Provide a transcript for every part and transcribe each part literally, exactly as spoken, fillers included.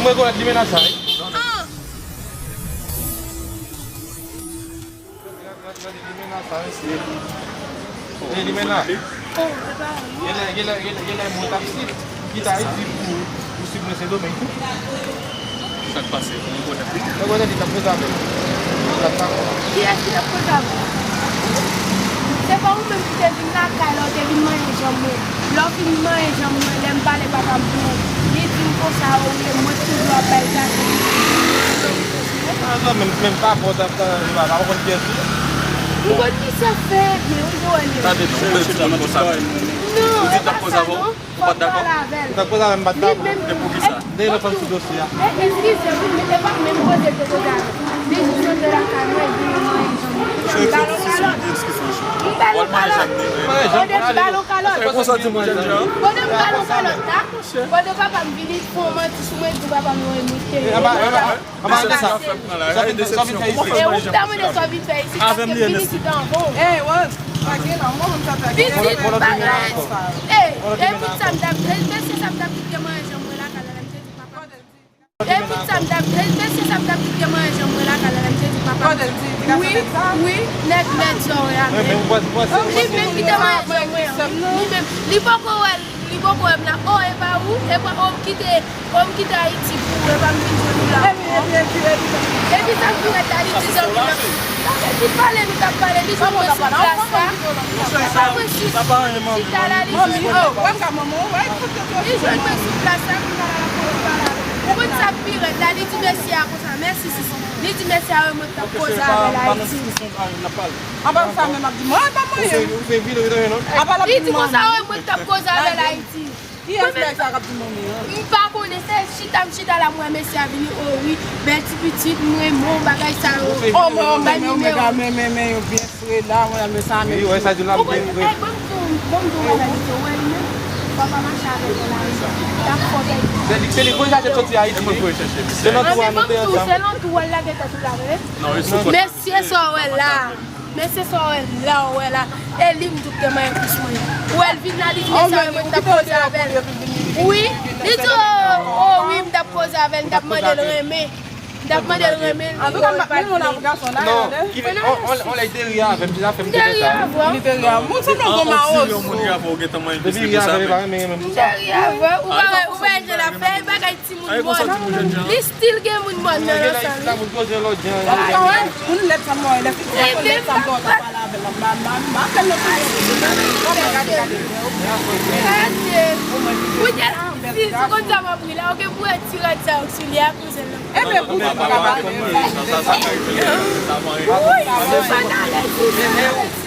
Mwen rekonèt limena sa, wi. Ah! Gade, gade, limena sa, mesye. E limena. Genlè, genlè, genlè, genlè mwen t ap si kite Ayiti pou, pou swiv mwen Sendomeng tou. Sa k pase? Mwen konnen. Mwen konnen li t ap koze avè m. Li t ap pa konn. Kiyès ki t ap koze avè w? Se pa ou menm ki te vin lakay la, ou te vin manyen janm mwen. Lè w fin manyen janm mwen, lè m pale papa m pou ou, li di m konsa, o, mwen toujou ap bay gate. Ah, non, menm, menm papa w t ap, euh, papa w konn kiyès li ye. M konn kiyès se, byen, ou jwe li. Tande non, ou te di konsa. Non, e pa sa non. Ou pa t dakò? Ou t ap koze avè m, m pa t dakò. E pou ki sa? Dèyè lòt fanm sou dosye a. E, eskize, wi, men se pa menm koze l te koze avè m. Li jis rantre lakay mwen, li di mwen manyen janm. M ba l yon kalòt. M ba l yon kalòt. Kote m ba l yon kalòt? Kote m ba l yon kalòt la? Kote papa m vini fè yon manti sou mwen, di papa m yon enmi. Anba, anba, anba de sa. Sa vin, sa vin fè isi. E ou ta mande sa vin fè isi, paske vin isi anvan w. Ey, wòz, pa gen la, mwen menm sa ta gen. Pitit bagay. E, e tout sa m t ap, e mesye sa m t ap kite manyen janm mwen lakay la, m te di papa. E tout sa m t ap, e mesye sa m t ap kite manyen janm mwen lakay la, m te di papa. Wi, wi, nèg, nèg sa w wè a menm. Li menm kite manyen janm mwen an. Li menm, li poko wè, li poko wè m la. O, e pa ou, e pa ou m kite. Bon, m kite Ayiti pou ou, epa m vin jwenn ou la ankò. Epi sa k pi rèd la, li di zanmi l. Sa vle di pale nou t ap pale, li jwenn mwen sou plas la. Sa mwen sou chita la, li jwenn mwen. Li jwenn mwen sou plas la, kounye a la, l ap pale avè m. Ou konn sa k pi rèd la, li di mesye a konsa, mèsi sisi. Li di mesye a, wi, mwen t ap koze avè l Ayiti. Anba sa menm ap di mwen, ay, pa mwen. Li di konsa, wi, mwen t ap koze avè l Ayiti. Kiyès nèg sa k ap di manmi an? M pa konnen, se chita m chita la, m wè mesye a vini, o wi, bèl ti pitit, m renmen w, bagay sa yo. O mwen, o mwen, men, men, men, men, men, yo byen fre la, mwen, men sa, men. Wi, wè, sa di la, m byen fre. Ey, ban m di w, ban m di w bagay, Vito, wè li menm, papa mache avè l nan lari, l ap fò bèl. Se li, se li, konn sa te soti Ayiti, wi. Se nan twou a nou te ansanm. Se nan twou a l lage tèt ou la, wi. Mesye sa w wè la. Men se sa w wè la, w wè la. E li m tou k te manyen kouch mwen. Ou wè l vin la, li di mesye a mwen t ap koze avè l. Wi, li di, o, o, wi, m t ap koze avè l, m t ap mande l renmen. M t ap mande l renmen l. Antouka, m pa t menm yon gason la. Non, ki, on, on, on lè te ri avè m, se zafè m te fè sa. Li te ri avè w. Li te ri avè w. Moun sanble yon gwo mawozo. Yon moun ri avè w, gentan manyen plis ke sa. Depi ri avè m, li pa renmen renmen m. M te ri avè w. Ou pa wè, ou pa wè jan l ap fè bagay. Timoun mòn. Li still gen moun mòn nan ransan li. Moun lèd sa mò, lè fiti a konn lèd sa mò, ta pale avè l. M pa, m pa, m pa fè l non plis. Gade, gade, gade. Gade. Ou gen, si, si konn sa m ap ri la, ou gen pou wè ti rad sa yo sou li a, kouzen nan. Ebyen, kouzen pa ka pale. Wi, ou pa nan lèd.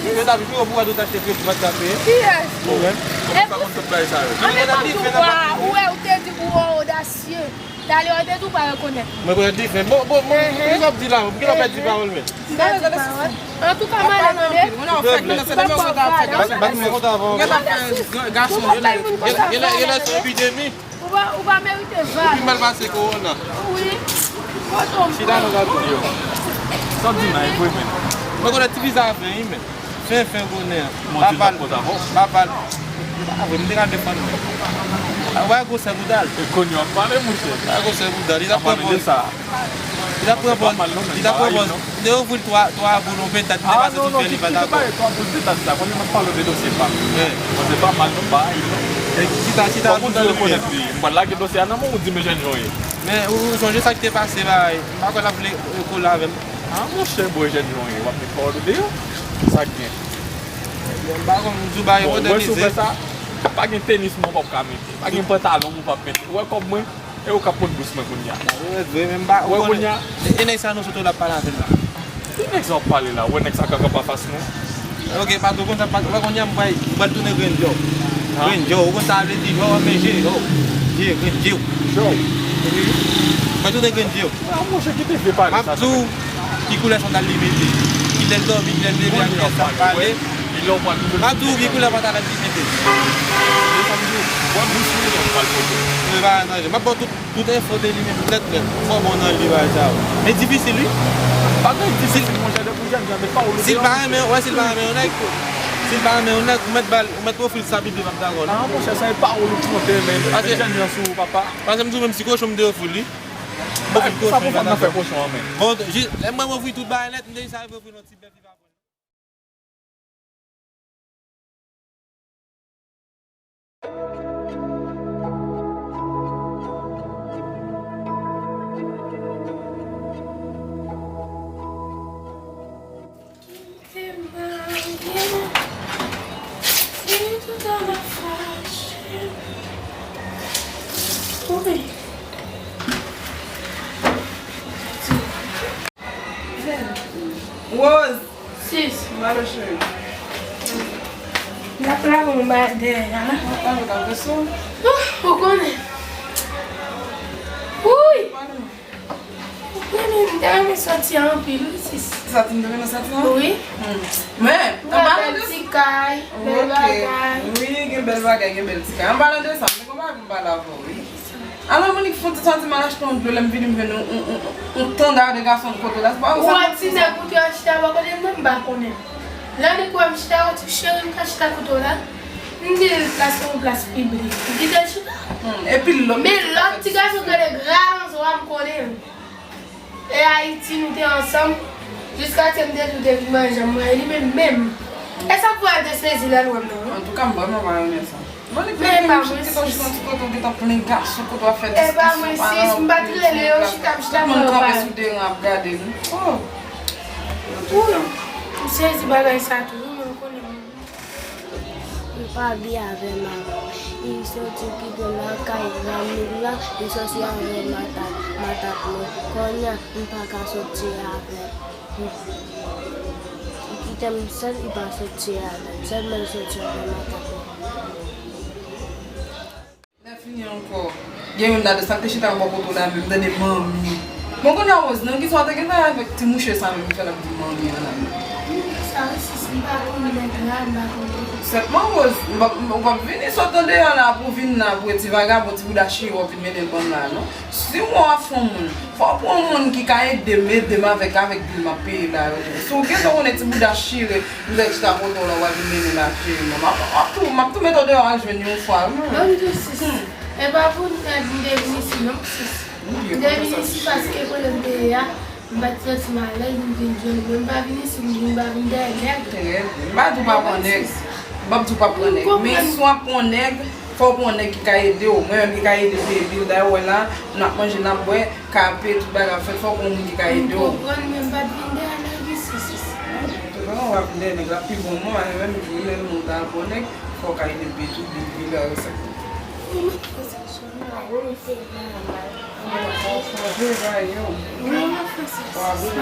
Yo ta di ou pou wè tout achte kredi, ou pa t ka peye. Kiyès? Ou menm. Ou pa konn tout bagay sa yo. An, men kòm ou pa, ou wè, ou te di ou odasye. Talè w te di w pa rekonèt. Mwen rekonèt li, men bon, bon, bon, kisa w ap di la, ou gentan pèdi pawòl, men. M pèdi pawòl. Antouka, m ale tande. Bat, bat mwen kontan avè w. Ou pa bay moun konsa valè. Ou pa, ou pa merite valè. Ou pi mal pase kowona. Wi. Chita nou gade. Sa w di m la, e vre, men. Mwen konnen ti viza a fen, wi, men. Fen, fen konnen an. Papa l, papa l. Pa vre, m te ka defann mwen. A, wè gwosè bouda l. E kounye a w ap pale, monchè. Wè gwosè bouda l. Li t ap pran pòz. Li t ap pran pòz. Li t ap pran pòz. Li te ofri l twa, twa boul yon pentad, li te pase sou fè, li pa dakò. Twa boul pentad sa, kounye a m ap pale w de dosye pa m. Dosye pa m, non, pa li, non. Chita, chita. Fò m rekonèt li. M pral lage dosye a nan men w, ou di m jèn jan w ye. Men ou, ou sonje sa ki te pase, bagay. M pa kwè l ap vle, eh, kole avè m. Ah, monchè, bò jèn jan w ye, w ap met pawòl ou deyò? Sa k gen? Ebyen, m pa konn, m di w bagay yo mòdènize. Bon, ou wè si w fè sa, pa gen tenis mwen w p ap ka mete. Pa gen pantalon mwen w p ap mete. Ou wè kòb mwen, e ou k ap pot bous mwen kounye a. Ou wè kounye a? E, e nèg sa nou sot la ap pale avè l la. Ki nèg sa w ap pale la? Ou wè nèg sa kanpe anfas nou? Ok, pa tou konn sa, pa tou. Wè kounye a m pral, m pral tounen grenn djòw. Grenn djòw, ou konn sa vle di djòw, men je djòw. Je, grenn djòw. Djòw. Wi. M pral tounen grenn djòw. Ah, monchè, kite vye pale sa. M ap di w ki koulè sandal li mete. Kilè l dòmi, kilè l leve, ak kilè l pale. M ap di w ki koulè pantalòn li mete. Se sa m di w. Bon, bous mwen, m pral pote. Mwen pa nan je. M ap ba w tout Tout enfo de li menm nèt nèt. Fò bon nan li bagay sa yo. Men difisil wi. Pa gen difisil monchè, depi ou jèn jan, men pawòl ou deyò. Si l pa renmen, wè, si l pa renmen yon nèg, si l pa renmen yon nèg, ou mèt ba l, ou mèt ofri l sa, pitit li p ap dakò non. Ah monchè, sa e pawòl ou ki monte men. Paske jèn jan sou ou papa. Paske m di w menm si kochon m te ofri l li, Sa pou fanm nan fè kochon an menm. Bon, jis, lè mwen ouvri tout bagay nèt, m te sa ouvri yon ti bèf li pa bon. Rose! Sis. Mwen ale cheri. L ap lave yon bagay dèyè a la. Mwen ale lave sou. Ou konnen. Wouy! Mwen menm, m te renmen sòti a anpil, wi, sis. Sòti, m te renmen sòti a? Wi. Hmm. Men, an palan de sa. Bèl ti kay, bèl bagay. Wi, gen bèl bagay, gen bèl ti kay. An palan de sa, m te gen yon bagay pou m pale avè w, wi. Alò, Monique, fon ti sòti, m al achte yon dlo, lè m vini, m jwenn yon, yon, yon, yon tanda de gason kote w la. Se pa ou sa. Ou wè ti nèg ou te al chita bò kote m nan, m pa konnen. Lè li kwè m chita, ou di, cheri, m ka chita kote w la. M di l plas la yon plas piblik. Li kite l chita. Hmm, epi lòt. Men lòt ti gason ki rele Gralanzo a, m konnen l. E Ayiti, nou te ansanm. Jiskaske m te di w te vin manje, m manje li, men menm. E sa k fè w te sezi lè l wè m nan, wi. Antouka, m vrèman pa renmen sa. Monique, men e pa mwen, sis. Kite w chita yon ti kote, w gentan plen gason, kote w ap fè diskisyon, pa nan anpil, m pa t rele yo chita, m chita. Tout moun kanpe sou deran ap gade nou. Oh! Antouka. M sezi bagay sa tou, wi, men m konnen. Li pa byen avè madanm. Li soti kite m lakay zanmi l lan, li soti avè matant, matant mwen. Kounye a, m pa ka soti avè l. Li kite m sèl, li pa soti avè m. Sèlman li soti avè matant mwen. Lè fini ankò, gen youn ladan sa k te chita bò kote w la menm, tande manmi. Bon, kounye a, Rose, nan kisa w te gentan avèk ti mouche sa menm ki fè l ap di manmi an la menm? Sa wi, sis, m pa konn nèg la, m pa konn. Sèlman, Rose, m p ap, m p ap vini sot nan deyò la pou vin la pou ti vagabon, ti bouda chire w ap vin mennen l ban m la, non. Si w wè w ap fè yon moun, fò w pran yon moun ki ka ede m, ede m avèk, avèk bil m ap peye la yo tou. Si w gentan konnen ti bouda chire, m te chita kote w la, w al vin mennen l al cheri m. M ap, m ap tou, m ap tou mete w deyò al jwenn yon fwa, wi. Ban m di w, sis. Hmm. E pa pou nèg m te vin isi, non, sis. M te vin isi paske kote m te ye a, m pa t santi m alèz, m vin jwenn ou. Men m pa vin isi, m vin, m pa vin dèyè nèg. Trè byen. M pa di w pa pran nèg. M p ap di w pa pran nèg. Men si w ap pran nèg, fò w pran nèg ki ka ede w. Mwen menm ki ka ede peye bil. Dayè w wè la, n ap manje, n ap bwè, kanpe, tout bagay ap fèt, fò w pran moun ki ka ede w. M konprann, men m pa t vin dèyè nèg isi, sis. Antouka, w ap vin dèyè nèg la, pi bon non, a, menm tou, lè l monte al pran nèg, fò w ka ede l peye tout bil, bil la, yo sa. Ou chanje bagay yo. Ou ap vin fè ti gason.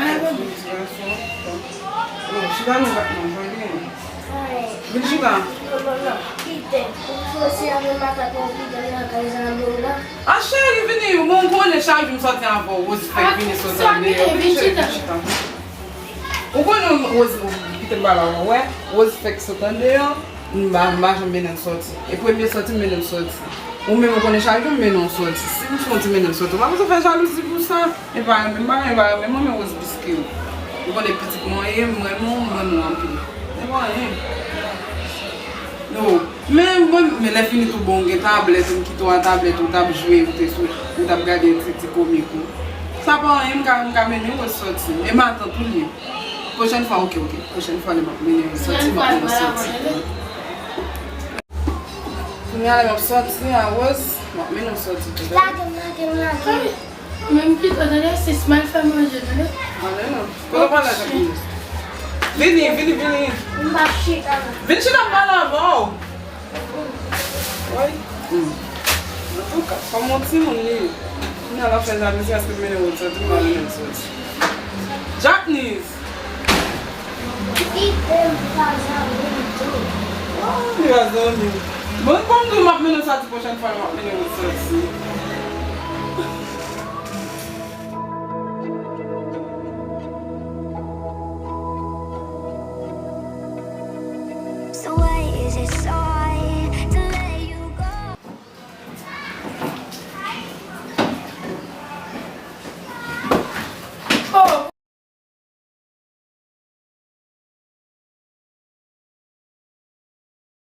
Yo, chita nou bat manje, vini. Vin chita. A, cheri, vini, bon, ou konnen chak jou m sòti avè w, Rose fèk vini sot andeyò. Vin cheri, vin chita. Ou konnen Rose, kite m pale avè w, wè, Rose fèk sot andeyò, m pa, m pa janm mennen l sòti. E premye sòti, m mennen l sòti. Ou menm, ou konnen chak jou m mennen w sòti. Si m fè yon ti mennen l sòti, ou pa bezwen fè jalouzi pou sa. E pa renmen, m pa renmen, pa renmen mwen, men Rose piske ou konnen pitit mwen ye, m renmen w, m renmen w anpil. E pa anyen. No. Men, mwen, men lè fini tou, bon, ou gen tablèt, m kite w a tablèt, ou t ap jwe, ou te sou, ou t ap gade ti, ti komik ou. Sa pa anyen, m ka, m ka mennen w sòti. E matant ou li ye. Pwochèn fwa, oke, oke. Pwochèn fwa, lè m ap mennen w sòti, m ap mennen w sòti. Kounye a, lè m ap sòti a, Rose, m ap mennen w sòti tou, tande? Lage m, lage m, lage m. Menm pito, tande, sis, m al fè manje, tande. Ale non. Kote w pale avèk nou? Vini, vini, vini. M pa chita la. Vin chita, m pale avè w. Wi. Hmm. Antouka, kòm yon timoun li ye. Kounye a l ap fè jalouzi, èske m mennen w sòti, m pa mennen l sòti. Jackniz. Li pa zanmi m tou. Oh, li pa zanmi w. Bon, kòm tou, m ap mennen w sòti pwochèn fwa, m ap mennen w sòti.